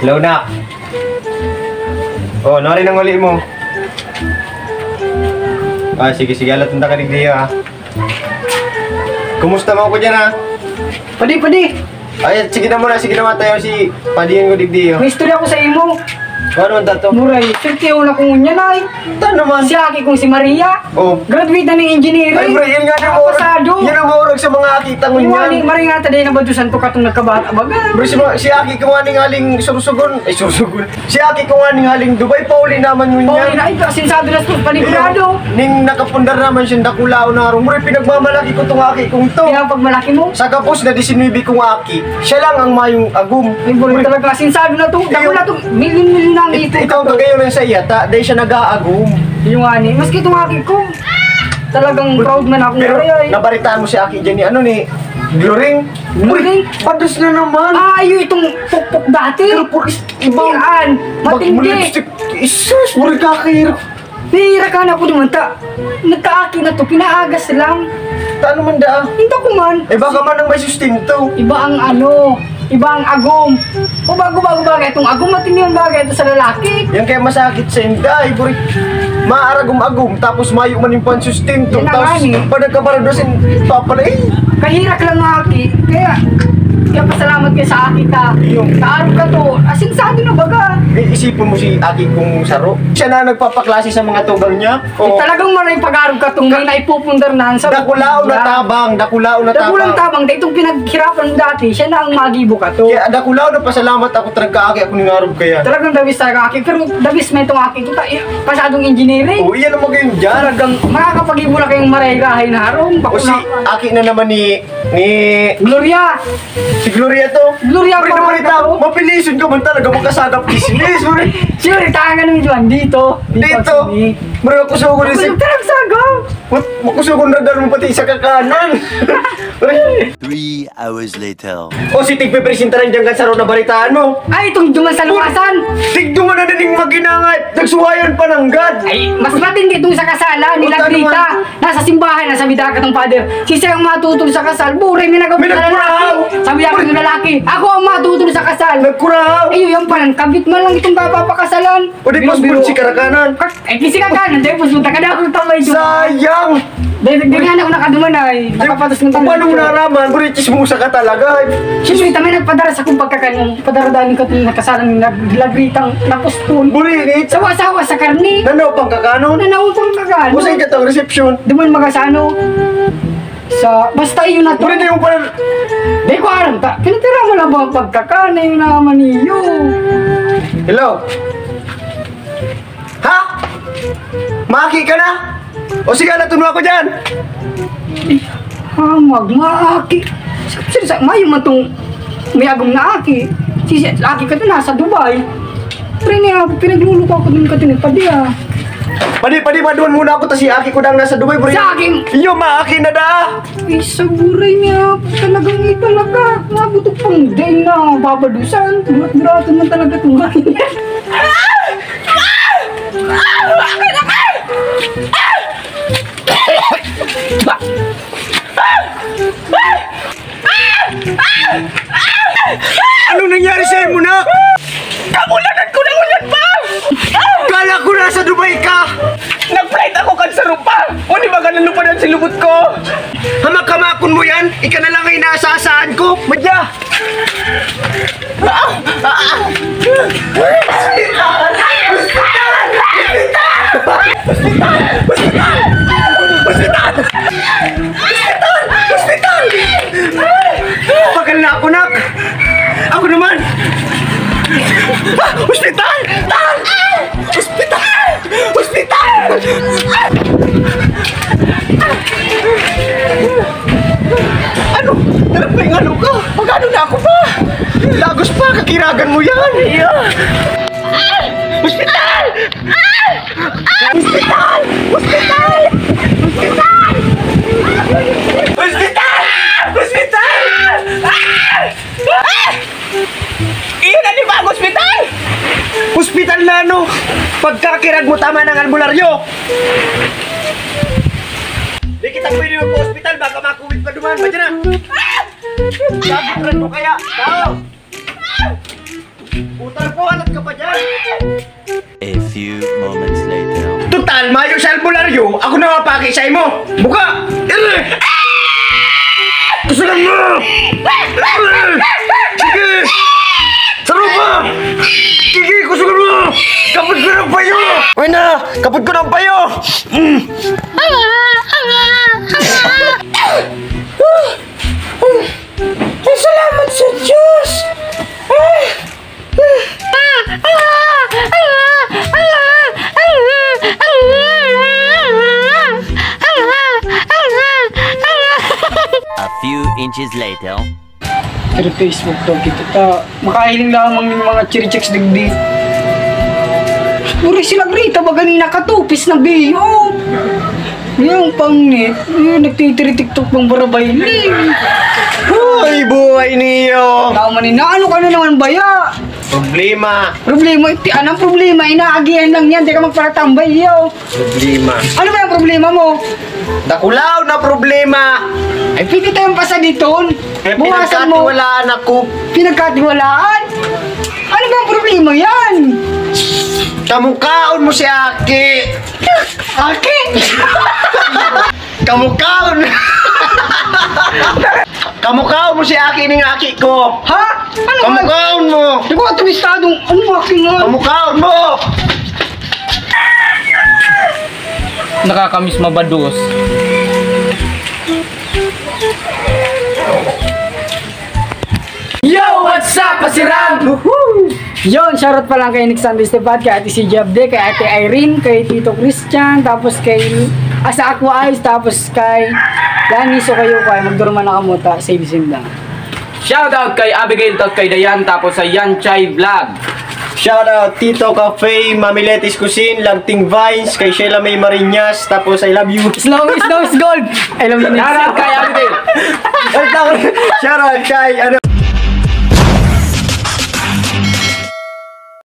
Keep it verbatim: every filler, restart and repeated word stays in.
Hello, nak. Oh, nari nang uli mo. Ah, sige, sige, alat, punta ka digdi, ha. Kumusta mo ako dyan, ha? Padi, padi. Ay, sige na muna, sige na muna tayo si padiyan ko digdi, oh. May istorya ko sa imo. Ano man tato? Muray, swerte ako na kung ngunyan ay. Ito naman. Si aki kong si Maria. Oh. Graduate na ng engineering. Ay, bro, yun nga na, bro. Pasado. Yun ang maurag sa mga akita mo niyan. Yung ani, maring ata din nabadusan to katong nagkabata, baga. Bro, si, ma- si aki ko nga ning aling Sursugon. Ay, Sursugon. Si aki ko nga ning aling Dubai, pauli naman yun. Pauli na, ay, kasinsabi na ito, panigurado. Ning nakapundar naman siyang dakulaon na harong. Bro, pinagmamalaki ko tong aki kong to. Kaya pag malaki mo? Sa kapos na disinuybe kong aki, siya lang ang mayong agom. Ay, bro, talaga, kasinsabi na to. Iyo. Dakula to, milyon-milyon na ang ipon. Ikaw, kagayon sa iya, ta, dahil siya nag-aagom. Yung ani, maski itong aki ko. Talagang proud man ako. Pero ay, ay, nabaritaan mo si aki dyan ni, ano, ni Gloring? Gloring? Uy, pados na naman. Ah, iyo itong pukpok dati. Pero pukis, iba. Yan, mag-, matindi. Mag-lipstick. Isus, mura ka kahirap. Nahihirakan ako naman ta. Nagkaaki na to, pinaagas lang. Tano man daa? Hindi ko man. Eh, baka man ang may sustento. Iba ang ano, iba ang agom. O bago-bago bagay itong agom, matindi ang bagay ito sa lalaki. Yan kaya masakit sa inda, ay, buri. Maaragom-agom, tapos mayo man yung pansustento. Yan na nga, tapos eh, pag nagkabaradosin, papalay. Kahirak lang nga aki. Kaya, kaya pasalamat kayo sa aki ta. Yung kaarog ka to, asensado na baga. Eh, isipon mo si aki kong saro. Siya na nagpapaklase sa mga tugang niya. Eh, oo, talagang maray pag-arog ka tong may naipupundar na sa dakulaw na tabang, dakulaw na tabang. Dakulang tabang, dahil itong pinaghirapan mo dati, siya na ang magibo ka to. Kaya dakulaw na pasalamat ako talaga, aki, ako ningarog kaya. Talagang the best talaga, aki. Pero the best man itong aki ko, ta-, eh, pasadong engineering. Oo, iyan ang magayon dyan. Talagang makakapag-ibo na kayong maray gahay na harong. O, si aki na naman ni, ni Gloria. Si Gloria to. Gloria. Pero pa naman balita, to, mapilisun ka man talaga, makasagap business, pre. Sure, tangan naman dyan, dito. Dito. Dito. Bro, ako sa ulo si Ako yung talagsagaw. What? Makusog ang radar mo pati sa kakanan. Three hours later. O, si tigpipresentaran dyan kan saro na baritaan mo. Ay, itong duman sa luwasan. Tigduman na din yung maginangay. Nagsuwayan pa ng gad. Ay, mas matindi itong sa kasala nila Grita. Nasa simbahan na sabi dakat ng father. Sisay ang matutol sa kasal. Buray, may nagkapit na lalaki. Sabi dakat ng lalaki, "Ako ang matutol sa kasal." Nagkurahaw. Ay, yung panan, kabit man lang itong papapakasalan. O di postpone si karakanan. Ay, kisi ka ka, nandiyan po, punta ka na akong tambay doon. Sayang! Dahil, dahil nga na ako nakaduman ay, nakapatas ng paano mo naraman? Buri, chismosa ka talaga. Siyempre, tamay nagpadara sa kong pagkakanon. Padara dahil ka itong nakasalang nag-, lagritang napustol. Buri, ni sawa-sawa sa karni. Nanaw pang kakanon? Nanaw pang kakanon. Kung saan ka itong reception? Duman magasano. Sa, basta yun na to. Buri, di mo pa. Di ko aram ta. Pinatira mo lang ba ang pagkakanon naman iyo? Hello? Ha? Maaki ka na? O sige, alaton mo ako dyan! Hamag, maaki. Sa, sa, sa, mayo man tong may agom na aki. Si, si aki ka to nasa Dubai. Pre niya, pinagluluko ako dun ka to ni Padi, ah. Padi, padi, paduan muna ako, ta si aki ko dang nasa Dubai, bro. Sa akin? Iyo, maaki na da! Ay, saburay niya. Talagang ito talaga. Nabutog pang day na babadusan. Burat-buratan man talaga itong bahay niya. Anong nangyari sa imo, nak? Kabulanan ko na ngunyan pa! Kala ko nasa Dubai ka! Nag-flight ako kan sa Rupa! Uni ba ka nalupadan si lubot ko? Hamak-hamakon mo yan? Ika na lang ang inaasasaan ko! Madya! Pagal na ako, nak! Ako naman! Ah! Ospital! Tan! Ospital! Ospital! Ano? Tarap pa yung ano ka? Magano na ako pa? Lagos pa, kakiragan mo yan! Iya! Ospital! Ospital! Ospital! Ospital! Ospital! Ospital! Ah! Ah! Iyan na di ba ang ospital? Ospital na ano? Pagkakirag mo tama ng albularyo! Di kita pwede magpa-ospital, baka makuwid pa duman. Madyan na! Ah! Sabi mo kaya, tao! Putang ko, anat ka pa dyan! A few moments later. Total, mayo sa albularyo, ako na mapaki sa imo. Buka! Ere! Kusugan mo! Ere! Sige! Sarupa! Sige, kusugan mo! Kapot ko ng payo! Uy na! Kapot ko ng payo! Mm. Ay, salamat sa Diyos! Ah! A few inches later. Pero Facebook daw kita ta. Makahiling lamang ng mga chirichicks digdi. Puro sila Greta ba ganina katupis na gay? Oh! Yung pangit, yung nagtitiri-tiktok pang barabay. Ay, buhay niyo! Tama ni na, ano ka na naman baya? Problema! Problema, iti, anong problema? Inaagihan lang yan, di ka magparatambay, yo. Problema! Ano ba yung problema mo? Dakulaw na problema! Ay, pwede tayong pasaditon. Eh, Buwasan mo. Pinagkatiwalaan ako! Pinagkatiwalaan? Ano bang problema yan? Kamukaon mo si Aki! Aki! Kamukaon! Kamukaon mo si Aki ning Aki ko! Ha? Ano ba? Kamukaon mo! Di ba ito bistadong ano Aki nga? Kamukaon mo! Nakakamiss mabados. Yo! What's up, Pasiram? Yon, shoutout pa lang kay Nick Santos Tepat, kay Ate C J Abde, kay Ate Irene, kay Tito Christian, tapos kay Asa Aqua Eyes, tapos kay Lani Sukayo, kay magdurman na kamuta, save sim lang. Shoutout kay Abigail, tapos kay Dayan, tapos sa Yanchay Vlog. Shoutout Tito Cafe, Mami Letty's Cuisine, Lanting Vines, kay Sheila May Marinas, tapos I love you. Slow is no is gold. I love you, Nick. Shoutout kay Abigail. Shoutout kay ano,